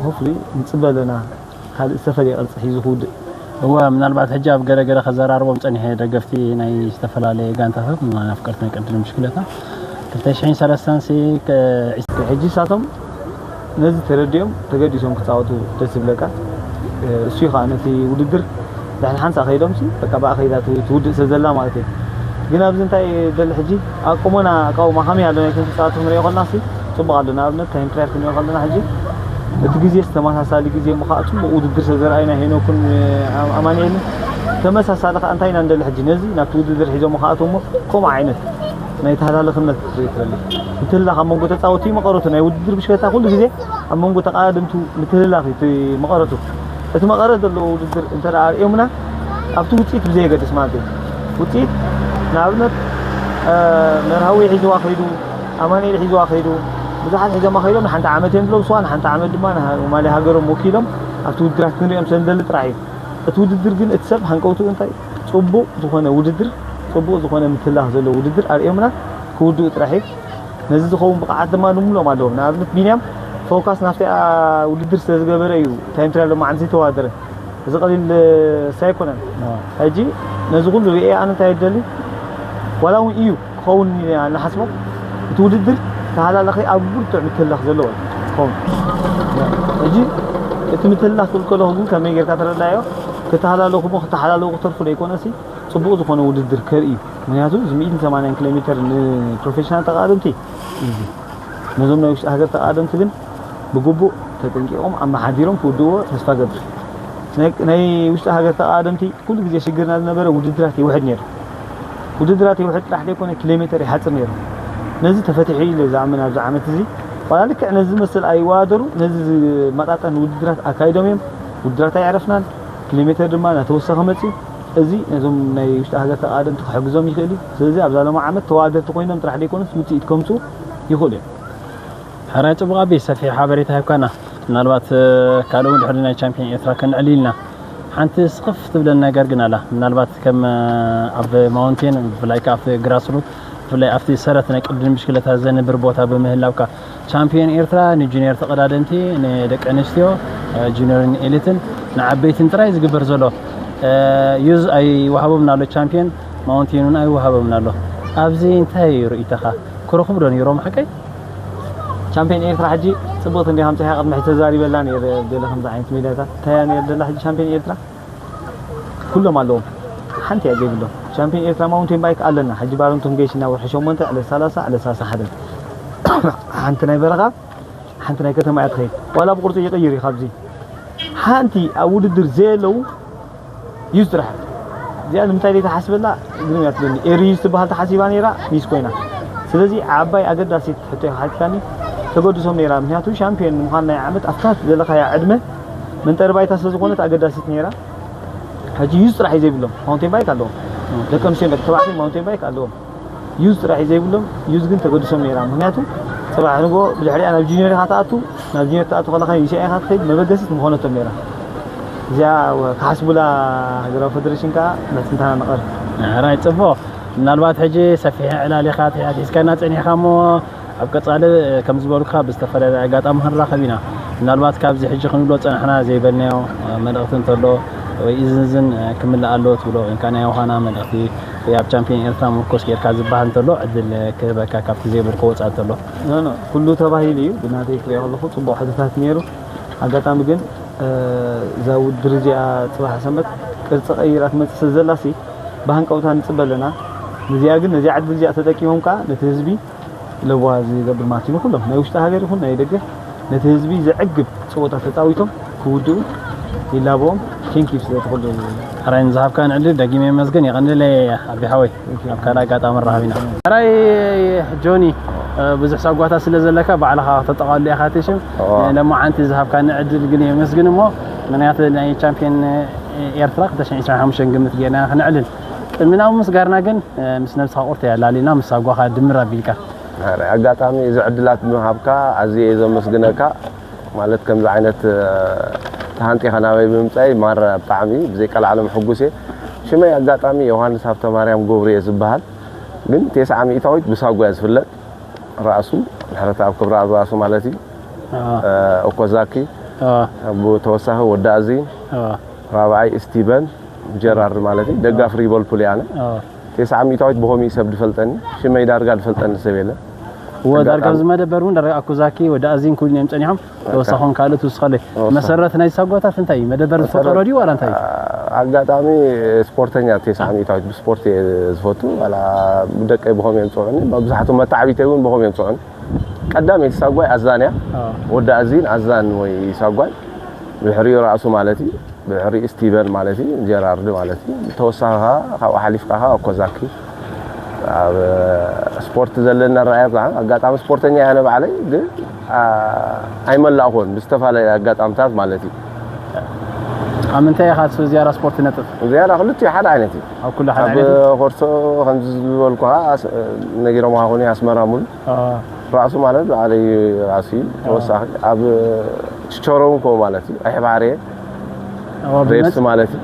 ሆፍሊ ንፅበ ኣለና። ካልእ ዝተፈለየ ቅርፂ ሒዙ ክውድእ። እወ ምናልባት ሕጂ ኣብ ገለገለ ከዘራርቦም ፀኒሐ ደገፍቲ ናይ ዝተፈላለየ ጋንታታት ኣፍቀርቲ ናይ ቅድድም ብሽክለታ ክልተ ሽሕን ሰለስተን ሲ ሕጂ እሳቶም ነዚ ተረዲኦም ተገዲሶም ክፃወቱ ደስ ዝብለካ እሱ እዩ ከዓ ነቲ ውድድር ድሕን ሓንሳ ከይዶም ሲ በቃ ብኣኸይዳ ትውድእ ስለ ዘላ ማለት እዩ። ግን ኣብዚ እንታይ ደሊ ሕጂ ኣቆሞና ኣቃውማ ከመይ ኣሎ ናይ ክንፃወቱ ክንሪኦ ከለና ሲ ፅቡቕ ኣሎ። ንኣብነት ታይም ትራያል ክንሪኦ ከለና ሕጂ እቲ ግዜ ተመሳሳሊ ግዜ እሞ ከዓ ፅቡቕ ውድድር ስለ ዘርኣዩና ሄኖክን ኣማንኤልን ተመሳሳሊ ከዓ እንታይ ኢና ንደሊ ሕጂ ነዚ ናብቲ ውድድር ሒዞሞ ክኣትዉ እሞ ከምኡ ዓይነት ናይ ተሃላለኽነት ርኢት ደሊ። ምትህልላኽ ኣብ መንጎ ተፃወቲ መቐረቱ ናይ ውድድር ብሽክለታ ኩሉ ግዜ ኣብ መንጎ ተቓደምቱ ምትህልላኽ እዩ እቲ መቐረቱ። እቲ መቐረት ዘለዎ ውድድር እንተ ደኣ ኣርእዮምና ኣብቲ ውፅኢት ብዘየገድስ ማለት እዩ። ውፅኢት ንኣብነት መርሃዊ ሒዝዋ ከይዱ ኣማኑኤል ሒዝዋ ከይዱ ብዙሓት ሒዞማ ከይዶም ንሓንቲ ዓመት እዮም ዝለብስዋ ንሓንቲ ዓመት ድማ ማልያ ሃገሮም ወኪሎም ኣብቲ ውድድራት ክንሪኦም ስለ ንደሊ ጥራሕ እዩ። እቲ ውድድር ግን እቲ ሰብ ሃንቀውትኡ እንታይ ፅቡቕ ዝኾነ ውድድር ፅቡቕ ዝኾነ ምትላኽ ዘለዎ ውድድር ኣርእዮምና ክውድኡ ጥራሕ እዩ። ነዚ ዝኸውን ብቕዓት ድማ ንምሉኦም ኣለዎም። ንኣብነት ቢንያም ፎካስ ናብቲኣ ውድድር ስለ ዝገበረ እዩ ታይም ትራያል ሎማዓንቲ ዘይተወዳደረ። እዚ ቀሊል ሳይኮነን ሕጂ ነዚ ኩሉ ርእየ ኣነ እንታይ ይደሊ ዋላ እውን እዩ ክኸውን ንሓስቦ እቲ ውድድር ተሃላለኸ ኣብ ብርቱዕ ምትላኽ ዘለዎ ክኸውን ሕጂ እቲ ምትላኽ ክብል ከለኹ ግን ከመይ ጌርካ ተረዳዮ ክተሃላለኹ ሞ ክተሓላለኹ ክተርፉ ዘይኮነሲ ፅቡቕ ዝኾነ ውድድር ከርኢ ምክንያቱ እዚ ሚእትን ሰማንያን ኪሎ ሜትር ንፕሮፌሽናል ተቃደምቲ ነዞም ናይ ውሽጢ ሃገር ተቃደምቲ ግን ብግቡእ ተጠንቂቖም ኣመሓዲሮም ክውድእዎ ተስፋ ገብር። ናይ ውሽጢ ሃገር ተቃደምቲ ኩሉ ግዜ ሽግርና ዝነበረ ውድድራት ይውሕድ ነይሩ። ውድድራት ይውሕድ ጥራሕ ዘይኮነ ኪሎ ሜተር ይሓፅር ነይሩ። ነዚ ተፈቲሑ ኢለ ዝኣምን ኣብዚ ዓመት እዚ ዋላ ልክዕ ነዚ ዝመስል ኣይወዳደሩ ነዚ ዝመጣጠን ውድድራት ኣካይዶም እዮም። ውድድራት ኣይዕረፍናን። ኪሎ ሜተር ድማ እናተወሰኸ መፅዩ። እዚ ነዞም ናይ ውሽጢ ሃገር ተቃደምቲ ክሕግዞም ይኽእል እዩ። ስለዚ ኣብዛ ሎሚ ዓመት ተወዳደርቲ ኮይኖም ጥራሕ ዘይኮነስ ውፅኢት ከምፅኡ ይኽእሉ እዮም። ሕራይ ፅቡቕ ኣቢ ሰፊሕ ሓበሬታ ሂብካና። ምናልባት ካልእ እውን ድሕሪ ናይ ቻምፒዮን ኤርትራ ከነዕሊ ኢልና ሓንቲ ስኽፍ ትብለን ነገር ግን ኣላ። ምናልባት ከም ኣብ ማውንቴን ብፍላይ ከዓ ኣብቲ ግራስሩት ብፍላይ ኣብቲ ሰረት ናይ ቅድድም ብሽክለታ ዘንብር ቦታ ብምህላውካ ቻምፒዮን ኤርትራ ንጁኒየር ተቐዳደምቲ ንደቂ ኣንስትዮ ጁኒየርን ኤሊትን ንዓበይትን ጥራይ ዝግበር ዘሎ ዩዝ ኣይወሃቦምን ኣሎ። ቻምፒዮን ማውንቴን እውን ኣይወሃቦምን ኣሎ። ኣብዚ እንታይ እዩ ርእይቶኻ? ክረኽቡ ዶ ነይሮም ሓቀይ? ቻምፒዮን ኤርትራ ሕጂ ጽብቕቲ እንዲኻ ኣምጺኻ። ቅድሚ ሕጂ ተዛሪበላ ነይረ፣ ገለ ከምዚ ዓይነት ሜዳታት እንታይ እያ ነይር ደላ። ሕጂ ቻምፒዮን ኤርትራ ኩሎም ኣለዎም፣ ሓንቲ እያ ዘይብሎም። ቻምፒዮን ኤርትራ ማውንቴን ባይክ ኣለና። ሕጂ ባረንቱን ገይሽና፣ ወርሒ ሸሞንተ ዕለት ሰላሳ፣ ዕለት ሰላሳ ሓደ ሓንቲ ናይ በረኻ፣ ሓንቲ ናይ ከተማ እያ ትኸይድ። ዋላ ብቁርጺ ይቕይር እዩ ካብዚ። ሓንቲ ኣብ ውድድር ዘየለዉ ዩዝ ጥራሕ። እዚኣ ንምንታይ ደይ ተሓስበላ? ግርም እያ ትብለኒ። ኤሪ ዩዝ ትበሃል ተሓሲባ ነይራ፣ ሚስ ኮይና። ስለዚ ዓባይ ኣገዳሲት ሕቶ ኢኻ ሓቲታኒ። ተገድሶም ነይራ፣ ምክንያቱ ሻምፒዮን ንምዃን ናይ ዓመት ኣብታ ዘለኻያ ዕድመ መንጠሪ ባይታ ስለ ዝኾነት ኣገዳሲት ነይራ። ሕጂ ዩዝ ጥራሕ እዩ ዘይብሎም። ማውንቴን ባይክ ኣለዎም፣ ደቂ ኣንስትዮን ደቂ ተባዕትዮን ማውንቴን ባይክ ኣለዎም። ዩዝ ጥራሕ እዩ ዘይብሎም። ዩዝ ግን ተገድሶም ነይራ፣ ምክንያቱ ጽባሕ ንጎ ብድሕሪኣ ናብ ጁኒየር ኢኻ ትኣቱ። ናብ ጁኒየር ትኣቱ ከለኻ ንእሽተይ ኢኻ ትኸይድ፣ መበገሲት ምኾነቶም ነይራ። እዚኣ ክሓስቡላ ሃገራዊ ፌደሬሽን ከኣ ምሕጽንታና ንቐርብ። ሕራይ ጽቡቕ። ምናልባት ሕጂ ሰፊሕ ዕላል ኢኻ ኣትሒዝካና ጸኒሕካ እሞ፣ ኣብ ቀጻሊ ከም ዝበሉካ ብዝተፈላለየ ኣጋጣሚ ክንራኸብ ኢና። ምናልባት ካብዚ ሕጂ ክንብሎ ጸናሕና ዘይበልናዮ መልእኽቲ እንተሎ፣ ወይ እዝን እዝን ክምልእ ኣለዎ ትብሎ፣ እንካ ናይ ዮሃና መልእኽቲ፣ ወይ ኣብ ቻምፒዮን ኤርትራ ምርኮስ ጌርካ ዝበሃል እንተሎ፣ ዕድል ክህበካ ካብቲ ዘይብልኮ ወጻእ እንተሎ። ኖ፣ ኖ፣ ኩሉ ተባሂሉ እዩ። ብናተይ ክሪኦ ከለኹ ጽቡቕ ሕቶታት ነይሩ። ኣጋጣሚ ግን፣ እ፣ እዛ ውድድር እዚኣ ጽባሕ ሰንበት ቅርጺ ቀይራ ትመጽእ ስለ ዘላሲ፣ ብሃንቀውታ ንጽበ ኣለና። ነዚኣ ግን፣ ነዚኣ ዕድል እዚኣ ተጠቂሞም ከኣ ነቲ ህዝቢ ለበዋ ዝገብር ማለት እዩ። ንኹሎም ናይ ውሽጢ ሃገር ይኹን ናይ ደገ ነቲ ህዝቢ ዘዕግብ ጸወታ ተጻዊቶም ክውድኡ ይላበዎም። ቴንክ ዩ ስለ እቲ ኩሉ። ሕራይ ንዝሃብካን ዕድል ደጊመ የመስግን። የቐንለይ ኣቢ ሓወይ። ኣብ ካልእ ኣጋጣሚ ንራኸብ ኢና። ሕራይ ጆኒ፣ እ፣ ብዙሕ ሳጓታት ስለ ዘለካ ባዕልኻ ከተጠቓልሎ ኢኻ እቲ ሽም። እዋ። እ፣ ለማዓንቲ ዝሃብካኒ ዕድል ግን የመስግን እሞ፣ ምኽንያቱ ናይ ቻምፒዮን፣ እ፣ ኤርትራ ክልተ ሽሕን ዕስራን ሓሙሽተን ግምት ጌርና ክንዕልል። ቅድሚ ናብ ምስጋርና ግን፣ እ፣ ምስ ነብስኻ ቁርተ እያ ላሊና ምስ ሳጓኻ ድምር ኣቢልካ። ሕራይ ኣጋጣሚ እዚ ዕድላት ብምሃብካ ኣዝየ እየ ዘመስግነካ። ማለት ከምዚ ዓይነት፣ እ፣ ተሃንጢኻ ናበይ ብምምጻይ ማራ ብጣዕሚ ብዘይ ቀልዓለም ሕጉስ እየ። ሽመይ ኣጋጣሚ ዮሃንስ ሃብተማርያም ገብሩ እየ ዝበሃል። ግን ተስዓ ሚእታዊት ብሳጓ እየ ዝፍለጥ። ራእሱ፣ ምሕረተኣብ ክብረኣብ ራእሱ ማለት እዩ። ኣዎ። እ፣ ኦኮዛኪ፣ ኣዎ። ብተወሳኺ ወዲ ኣዚን፣ ኣዎ። ራብዓይ ስቲቨን ጀራርድ ማለት እዩ። ደጋፊ ሊቨርፑል እየ ኣነ። ኣዎ። ተስዓ ሚእታዊት ብኸምኡ እዩ ሰብ ዝፈልጠኒ። ሽመይ ዳርጋ ዝፈልጠኒ ሰብ የለን። እወ፣ ዳርጋ ኣጋጣሚ ኣብዚ መደበር እውን ዳርጋ ኣኩዛኪ፣ ወዲ ኣዚን ኩሉ እዮም ጸኒሖም። በቃ። ተወሳኹን ካልእ ትውስኸለይ። ተወሳኺ። መሰረት ናይ ሳጓታት እንታይ እዩ? መደበር ዝፈጠሮ መሰረት፣ ድዩ ዋላ እንታይ እዩ? ኣ-፣ ኣጋጣሚ ስፖርተኛ ተስዓ ሚእታዊት ብስፖርት እየ ዝፈቱ። ዋላ ደቀይ ብኸም እዮም ዝጽውዑኒ። መብዛሕትኡ መታዕቢተይ እውን ብኸም እዮም ዝጽውዑኒ። ቀዳመይቲ ሳጓይ ኣዛን እያ። ኣዎ። ወዲ ኣዚን ኣዛን ወይ ሳጓይ። ብድሕሪኡ ራእሱ ማለት እዩ። ብድሕሪኡ ስቲቨን ማለት እዩ፣ ጀራርድ ማለት እዩ። ብተወሳኺ ኸዓ ካብኡ ሓሊፍካ ኸዓ ኦኮዛኪ። ኣብ ስፖርት ዘለና ኣረኣእያ ብዛዕባ ኣጋጣሚ ስፖርተኛ እየ ኣነ ባዕለይ፣ ግን፣ ኣ-፣ ኣይመላእኹዎን ብዝተፈላለየ ኣጋጣምታት ማለት እዩ። ኣብ ምንታይ ኢኻ እሱ ዝያዳ ስፖርት ትነጥፍ? ዝያዳ ክልቲኡ ሓደ ዓይነት እዩ። ኣብ ኩሉ ሓደ ኣብ ዓይነት እዩ? ኮርሶ ከምዚ ዝበልኩኻ ኣስ-፣ ነጊሮምኻ ኾኑ ኣስመራ ሙሉ። ኣዎ። ራእሱ ማለት ባዕለይ ራእሱ እዩ። ኣዎ። ተወሳኺ ኣብ ችቸሮ እውን ከምኡ ማለት እዩ። ኣይሕባርየ ኣዎ፣ ሬድስ ብመንጽ-፣ ማለት እዩ።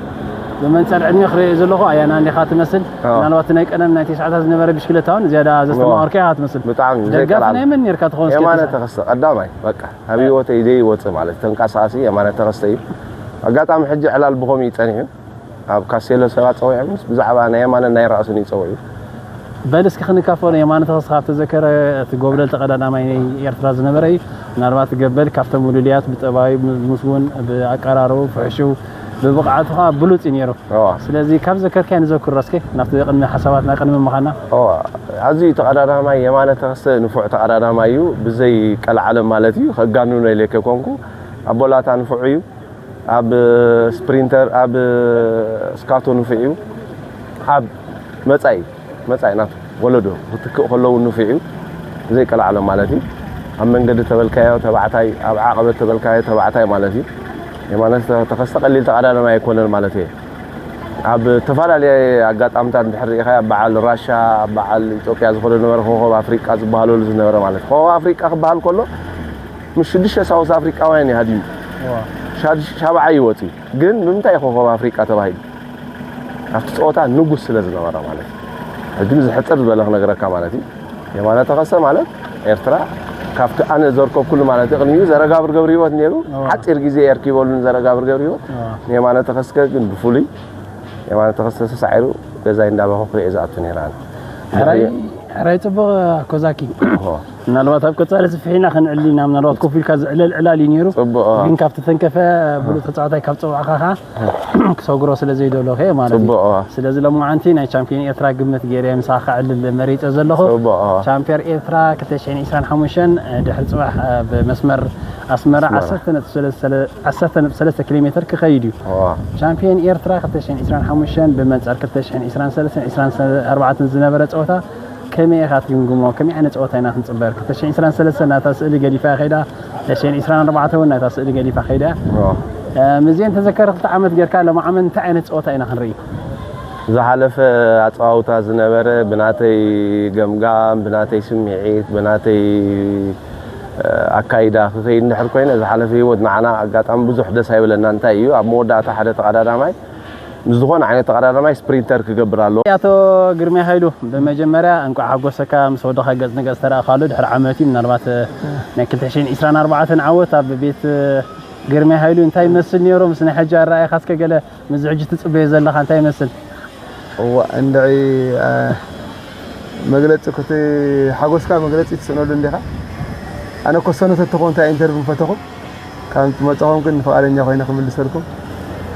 ብመንጽር ዕድመ ክርእዮ ዘለኹ ኣያና እንዲኻ ትመስል። ኣዎ። ምናልባት ናይ ቀደም ናይ ተስዓታት ዝነበረ ብሽክለታ እውን ዝያዳ ኣዎ። ዘስተማቐርካ ኢኻ ትመስል። ብጣዕሚ ደጋፊ ዘይቀላል። ናይ መን ነርካ ትኸውን እስከ የማነ ተስዓ? ተኸስተ ቀዳማይ በቃ ኣብ ህይወተይ ዘይወጽእ ማለት ተንቀሳቓሲ የማነ ተኸስተ እዩ። ኣጋጣሚ ሕጂ ዕላል ብኸምኡ እዩ ጸኒሑ። ኣብ ካሴሎ ሰባት ጸዊዖምስ ብዛዕባ ናይ የማነን ናይ ራእሱን ይጸውዑ። በል እስኪ ክንካፈሎ፣ የማነ ተኸስተ ካብ ተዘከረ እቲ ጎብለል ተቐዳዳማይ ናይ ኤርትራ ዝነበረ እዩ። ምናልባት ገበል ካብቶም ውሉልያት ብጠባዩ ምስጉን፣ ብኣቀራርቡ፣ ፍሕሽው፣ ብብቕዓቱ ኸዓ ብሉጽ እዩ ነይሩ። እዋ። ስለዚ ካብ ዘከርካዮ ንዘክሮ እስኪ ናብቲ ቅድሚ ሓሳባትና ቅድሚ ምኻና። እዋ፣ ኣዝዩ ተቐዳዳማይ የማነ ተኸስተ ንፉዕ ተቐዳዳማይ እዩ። ብዘይ ቀልዓለም ማለት እዩ። ከጋንኖ ኢለ ከይኮንኩ ኣብ ቦላታ ንፉዕ እዩ። ኣብ ስፕሪንተር፣ ኣብ ስካቶ ንፉዕ እዩ። ኣብ መጻኢ፣ መጻኢ ናቱ ወለዶ ክትክእ ከለዉ ንፉዕ እዩ። ዘይቀልዓሎም ማለት እዩ። ኣብ መንገዲ ተበልካዮ ተባዕታይ፣ ኣብ ዓቐበት ተበልካዮ ተባዕታይ ማለት እዩ። የማነ ተኸስተ ቀሊል ተቐዳዳማይ ኣይኮነን ማለት እየ። ኣብ ዝተፈላለየ ኣጋጣምታት እንድሕር ርኢኻዮ፣ ኣብ በዓል ራሻ፣ ኣብ በዓል ኢትዮጵያ ዝኾነ ዝነበረ ኮኸብ ኣፍሪቃ ዝበሃለሉ ዝነበረ ማለት እዩ። ኮኸብ ኣፍሪቃ ክበሃል ከሎ ምስ ሽዱሽተ ሳውዝ ኣፍሪቃውያን እዩ ሃዲሙ። እዋ። ሻድ-፣ ሻብዓይ እዩ ወፂኡ። ግን ብምንታይ ኮኸብ ኣፍሪቃ ተባሂሉ? ኣብቲ ፀወታ ንጉስ ስለ ዝነበረ ማለት እዩ። ሕጂ ዝሕፅር ዝበለ ክነግረካ ማለት እዩ። የማነ ተኸስተ ማለት ኤርትራ ካብቲ ኣነ ዘርከብኩሉ ማለት እዩ። ቅድሚኡ ዘረጋብር ገብረ ህይወት ነይሩ። እዋ። ሓፂር ግዜ የርኪበሉ ንዘረጋብር ገብረ ህይወት። እዋ። ንየማነ ተኸስተ ግን ብፍሉይ የማነ ተኸስተ ተሳዒሩ ገዛይ እንዳበኹ ክሪኦ ዝኣቱ ነይረ ኣነ። ሕራይ ሕራይ ጽቡቕ ኣኮዛኪ። ምናልባት ኣብ ቀጻሊ ስፍሒና ክንዕሊ ኢና፣ ምናልባት ኮፍ ኢልካ ዝዕለል ዕላል እዩ ነይሩ። ጽቡቕ፣ ኣዎ። ግን ካብ ተተንከፈ ብሉጽ ተጻዋታይ ካብ ጸዋዕኻ ኸኣ ክሰግሮ ስለ ዘይደለኹ እየ ማለት እዩ። ጽቡቕ፣ ኣዎ። ስለዚ ሎማዓንቲ ናይ ቻምፒዮን ኤርትራ ግምት ገይረ ምሳኻ ክዕልል መሪጸ ዘለኹ። ጽቡቕ፣ ኣዎ። ቻምፒዮን ኤርትራ ክልተ ሽሕን ዕስራን ሓሙሽተን ድሕሪ ጽባሕ ብመስመር ኣስመራ ኣስመራ። ዓሰርተ ነጥቢ ሰለስተ ኪሎ ሜትር ክኸይድ እዩ። ኣዎ። ቻምፒዮን ኤርትራ ክልተ ሽሕን ዕስራን ሓሙሽተን ብመንጸር ክልተ ሽሕን ዕስራን ሰለስተን ዕስራን ኣርባዕተን ዝነበረ ጸወታ ከመይ ኢኻ ትግምግሞ? ከመይ ዓይነት ጸወታ ኢና ክንጽበር? ክልተ ሽሕን ዕስራን ሰለስተን ናታ ስእሊ ገዲፋ ከይዳ፣ ክልተ ሽሕን ዕስራን ኣርባዕተን እውን ናታ ስእሊ ገዲፋ ከይዳ። ኣዎ። እ፣ ምስዚአን ተዘከር ክልተ ዓመት ጌርካ ሎማዓመት እንታይ ዓይነት ጸወታ ኢና ክንርኢ? ዝሓለፈ ኣጸዋውታ ዝነበረ ብናተይ ገምጋም፣ ብናተይ ስምዒት፣ ብናተይ፣ እ፣ ኣካይዳ ክኸይድ እንድሕር ኮይነ፣ ዝሓለፈ ህይወት ንዓና ኣጋጣሚ ብዙሕ ደስ ኣይበለና። እንታይ እዩ፣ ኣብ መወዳእታ ሓደ ተቐዳዳማይ ምስ ዝኾነ ዓይነት ተቐዳዳማይ ስፕሪንተር ክገብር ኣለዎ። ኣቶ ግርማይ ሃይሉ፣ ብመጀመርያ እንቋዕ ሓጎሰካ። ምስ ወድኻ ገጽ ንገጽ ተራእኻሉ ድሕሪ ዓመት እዩ። ምናልባት፣ እ፣ ናይ ክልተ ሽሕን ዕስራን ኣርባዕተን ዓወት ኣብ ቤት፣ እ፣ ግርማይ ሃይሉ እንታይ ይመስል ነይሩ? ምስ ናይ ሕጂ ኣረኣእያኻ እስከ ገለ ምስዚ ሕጂ ትጽበዮ ዘለኻ እንታይ ይመስል? እዋ፣ እንድዒ፣ እ፣ መግለጺ ክት-፣ ሓጎስካ መግለጺ ትስእነሉ እንዲኻ። ኣነ ኮሰኖ ተትኾን እንታይ ኢንተርቪው ምፈተኹም? ካብ ትመጽኹም ግን ፍቓደኛ ኮይነ ክምልሰልኩም።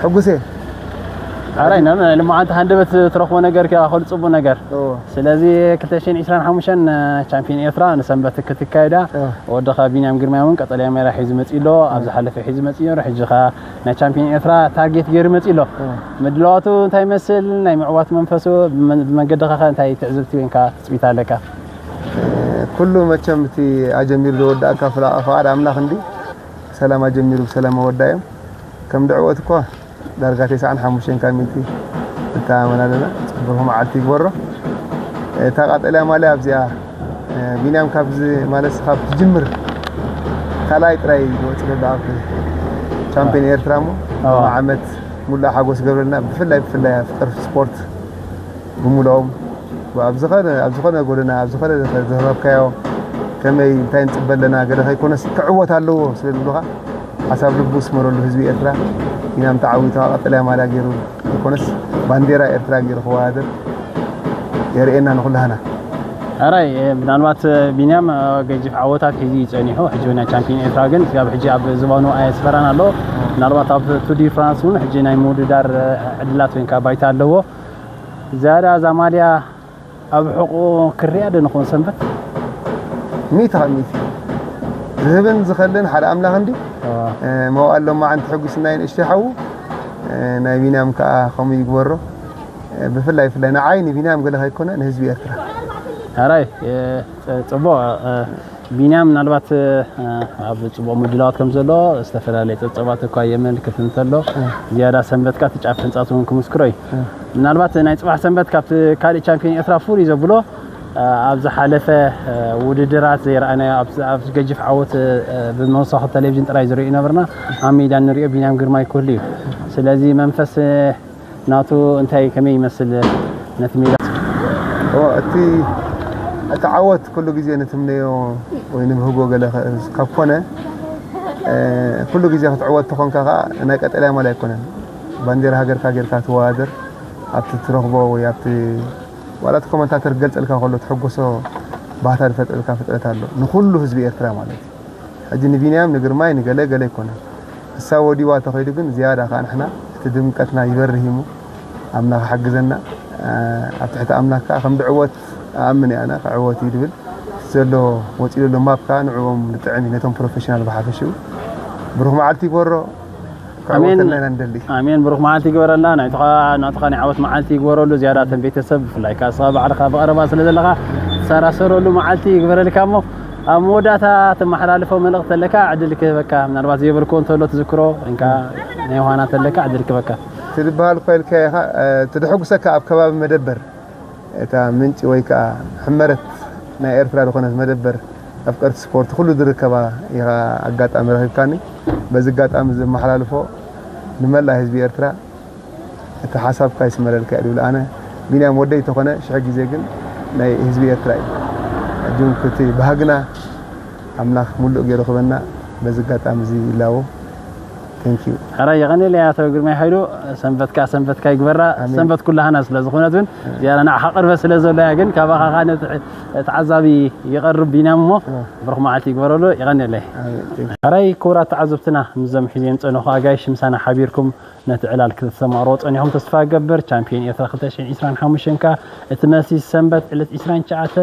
ሕጉስ እየ። ኣራይ፣ ና-፣ ሎማዓንቲ ሃንደበት ትረኽቦ ነገር ከኣ፣ ከሉ ጽቡቕ ነገር። እዎ። ስለዚ ክልተ ሽሕን ዕስራን ሓሙሽተን ቻምፒዮን ኤርትራ ንሰንበት ክትካየዳ፣ እዎ። ወድኻ ቢንያም ግርማይ እውን ቀጠልያ ማልያ ሒዙ መጺኡ ኣሎ። ኣብ ዝሓለፈ ሒዙ መጺኡ ነይሩ። ሕጂ ኸኣ ናይ ቻምፒዮን ኤርትራ ታርጌት ገይሩ መጺኡ ኣሎ። እዎ። ምድላዋቱ እንታይ ይመስል? ናይ ምዕዋት መንፈሱ ብመ-፣ ብመንገድኻ ኸ እንታይ ትዕዝብቲ ወይንካ ትጽቢት ኣለካ? ኩሉ መቸም እቲ ኣጀሚሩ ዝወዳእካ ፍላ-፣ ፍቓድ ኣምላኽ እንዲ ሰላም ኣጀሚሩ ብሰላም ኣወዳእዮም። ከም ድዕወት እኳ ዳርጋ ተስዓን ሓሙሽተን ካብ ሚእቲ ንተኣማመን ኣለና። ጽቡቕ መዓልቲ ይግበሮ። እታ ቀጠልያ ማልያ ኣብዚኣ፣ እ፣ ቢንያም ካብዚ ማለት ካብ ትጅምር ካልኣይ ጥራይ ዝወጽእ ዘሎ ኣብ ቻምፒዮን ኤርትራ እሞ ኣዎ። ዓመት ሙሉእ ሓጎስ ገብረልና። ብፍላይ ብፍላይ ኣፍቀርቲ ስፖርት ብምልኦም ኣብ ዝኾነ፣ ኣብ ዝኾነ ጎደና፣ ኣብ ዝኾነ ዝረኸብካዮ ከመይ፣ እንታይ ንጽበ ኣለና፣ ገለ ከይኮነስ ክዕወት ኣለዎ ስለ ዝብሉኻ፣ ሓሳብ ልቡ ስመረሉ ህዝቢ ኤርትራ። ቢንያም ተዓዊቱ ቀጠልያ ማልያ ገይሩ ዘይኮነስ ባንዴራ ኤርትራ ገይሩ ክወዳደር የርእየና ንኹላህና። ኣራይ፣ እ፣ ምናልባት፣ እ፣ ቢንያም፣ እ፣ ገዚፍ ዓወታት ሒዙ እዩ ጸኒሑ። ሕጂ እውን ናይ ቻምፒዮን ኤርትራ ግን ክሳብ ሕጂ ኣብ ዝባኑ ኣየስፈራን ኣሎ። ምናልባት ኣብ ቱር ዲ ፍራንስ እውን ሕጂ ናይ ምውድዳር፣ እ፣ ዕድላት ወይ ከዓ ባይታ ኣለዎ። ዝያዳ እዛ ማልያ ኣብ ሕቑኡ ክርያ ዶ ንኸውን ሰንበት? ሚእቲ ካብ ሚእቲ። ዝህብን ዝኸልን ሓደ ኣምላኽ እንዲ። ኣዎ። እ፣ መዋእል ሎማዓንቲ ሕጒስና እዩ ንእሽተይ ሓዉ። እ፣ ናይ ቢንያም ከኣ ከምኡ ይግበሮ። እ፣ ብፍላይ፣ ብፍላይ ንዓይ ንቢንያም ገለ ከይኮነ ንህዝቢ ኤርትራ። ኣራይ፣ እ፣ ጽ-፣ ጽቡቕ፣ እ፣ ቢንያም፣ ምናልባት፣ እ፣ ኣብ ጽቡቕ ምድላዋት ከም ዘሎ ዝተፈላለየ ጸብጻባት እኳ የመልክት እንተሎ፣ እ። ዝያዳ ሰንበትካ እቲ ጫፍ ህንጻት እውን ክምስክሮ እዩ። እ። ምናልባት ናይ ጽባሕ ሰንበት ካብቲ ካልእ ቻምፒዮን ኤርትራ ፍሉይ ዘብሎ፣ እ፣ ኣብ ዝሓለፈ፣ እ፣ ውድድራት ዘይረኣናዮ፣ ኣብ፣ ኣብ ገጅፍ ዓወት፣ እ፣ ብመሳኹ ቴሌቪዥን ጥራይ ዝርእዩ ነበርና። ኣብ ሜዳ ንሪኦ ቢንያም ግርማይ ክህሉ እዩ። ስለዚ መንፈስ፣ እ፣ ናቱ እንታይ ከመይ ይመስል ነቲ ሜዳ? ኦ፣ እቲ፣ እቲ ዓወት ኩሉ ግዜ ንትምነዮ ወይ ንብህጎ ገለ ከ-፣ ካብ ኮነ፣ እ፣ ኩሉ ግዜ ክትዕወት ተኾንካ ከኣ ናይ ቀጠልያ ማልያ ኣይኮነን። ባንዴራ ሃገርካ ጌርካ ትወዳደር፣ ኣብቲ ትረኽቦ ወይ ኣብቲ፣ ዋላ እቲ ኮመንታተር ክገልጸልካ ከሎ ትሕጎሶ ባህታ ዝፈጥረልካ ፍጥረት ኣሎ። ንኹሉ ህዝቢ ኤርትራ ማለት እዩ። ሕጂ ንቢንያም፣ ንግርማይ፣ ንገለ ገለ ኣይኮነን። እሳ ወዲዋ ተኸይዱ ግን ዝያዳ ከኣ ንሕና እቲ ድምቀትና ይበርህ እሞ ኣምላኽ ይሓግዘና። እ፣ ኣብ ትሕቲ ኣምላኽ ከኣ ከም ድዕወት እኣምን እየ ኣነ፣ ክዕወት እዩ ድብል። ዘሎ ወጺኡ ዘሎ ማፕ ከኣ ንዕኦም ዝጥዕም እዩ፣ ነቶም ፕሮፌሽናል ብሓፈሽኡ። ብሩኽ መዓልቲ ይግበሮ። ኣሜን። ክዕወተልና ኢና ንደሊ። ኣሜን። ብሩኽ መዓልቲ ይግበረልና። ናይትኻ፣ ናትኻ ናይ ዓወት መዓልቲ ይግበረሉ። ዝያዳ እተን ቤተሰብ፣ ብፍላይ ከኣ ንስኻ ባዕልኻ ብቐረባ ስለ ዘለኻ፣ ትሰራሰረሉ መዓልቲ ይግበረልካ እሞ፣ ኣብ መወዳእታ ተመሓላልፎ መልእኽቲ ኣለካ፣ ዕድል ክህበካ። ምናልባት ዘይበልክዎ እንተሎ ትዝክሮ፣ እንካ ናይ ዮሃና ተለካ፣ ዕድል ክህበካ። እቲ ዝበሃል እኳ ኢልካዮ ኢኻ፣ እ፣ እቲ ድሕጉሰካ ኣብ ከባቢ መደበር፣ እታ ምንጪ ወይ ከኣ ሕመረት ናይ ኤርትራ ዝኾነት መደበር ኣፍቀርቲ ስፖርት ኩሉ ዝርከባ ኢኻ ኣጋጣሚ ረኺብካኒ። በዚ ኣጋጣሚ ዘመሓላልፎ ንመላእ ህዝቢ ኤርትራ እቲ ሓሳብካ ይስመረልካ እየ ዝብል ኣነ። ቢንያም ወደይ ተኾነ ሽሕ ግዜ ግን ናይ ህዝቢ ኤርትራ እዩ። ሕጂ እውን እቲ ባህግና ኣምላኽ ሙሉእ ገይሩ ክበና በዚ ኣጋጣሚ እዚ ይላቦ። Thank you. ሕራይ የቐንየለይ ኣቶ ግርማይ ሓይሉ። ሰንበትካ ሰንበትካ ይግበራ። ኣሜን። ሰንበት ኩላህና ስለ ዝኾነት እውን ዝያዳ ንዓኻ ቅርበት ስለ ዘሎ እያ። ግን ካባኻ ኸዓ ነቲ ተዓዛቢ ይቐርብ ቢና እሞ ብሩኽ መዓልቲ ይግበረሉ። የቐንየለይ። ኣሜን። Thank you. ሕራይ ክቡራት ተዓዘብትና፣ ምስዞም ሒዘም ዝጸንኹ ኣጋይሽ ምሳና ሓቢርኩም ነቲ ዕላል ክትሰማዕርዎ ጸኒኹም ተስፋ እገብር። ቻምፒዮን ኤርትራ ክልተ ሽሕን ዕስራን ሓሙሽተን ከኣ እቲ መሲ ሰንበት ዕለት ዕስራን ትሽዓተን